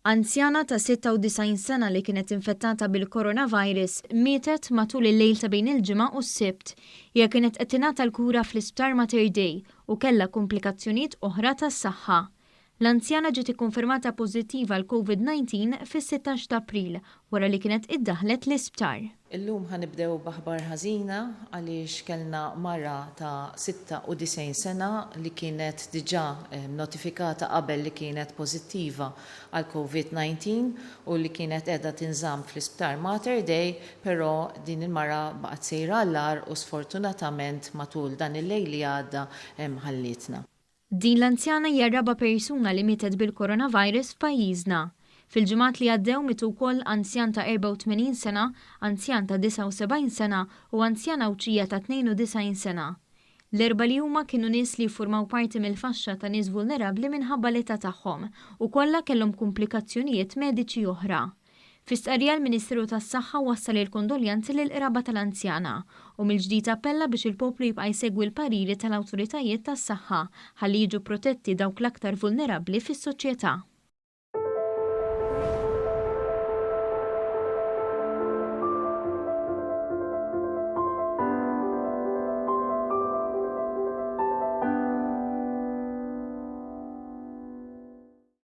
Anzjana ta' 96 sena li kienet infettata bil-coronavirus mietet matul il-lejl ta' bejn il-Ġimgħa u s-Sibt. Hija kienet qed tingħata l-kura fl-Isptar Mater Dei u kellha kumplikazzjonijiet oħra tas-saħħa. L-anzjana ġiet ikkonfermata pożittiva għal Covid-19 fis-16 ta' April wara li kienet iddaħħlet l-isptar. Illum ħa nibdew b'aħbar ħażina għaliex kellna mara ta' 96 sena li kienet diġà notifikata qabel li kienet pożittiva għal Covid-19 u li kienet qiegħda tinżamm fl-Isptar Mater Dei, però din il-mara baqgħet sejra għall-agħar u sfortunatament matul dan il-lejl li għadda ħallietna. Din l-anzjana hija r-raba' persuna li mietet bil-coronavirus f'pajjiżna. Fil-ġimgħat li għaddew mietu wkoll anzjan ta' 84 sena, anzjan ta' 79 sena u anzjana Għawdxija ta' 92 sena. L-erbgħa li huma kienu nies li jiffurmaw parti mill-faxxa ta' nies vulnerabbli minħabba l-età tagħhom u kollha kellhom kumplikazzjonijiet mediċi oħra. Fi stqarrija l-Ministeru tas-Saħħa wassal il-kondoljanzi lill-qraba tal-anzjana u mill-ġdid appella biex il-poplu jibqa' jsegwi l-pariri tal-awtoritajiet tas-saħħa ħalli jiġu protetti dawk l-aktar vulnerabbli fis-soċjetà.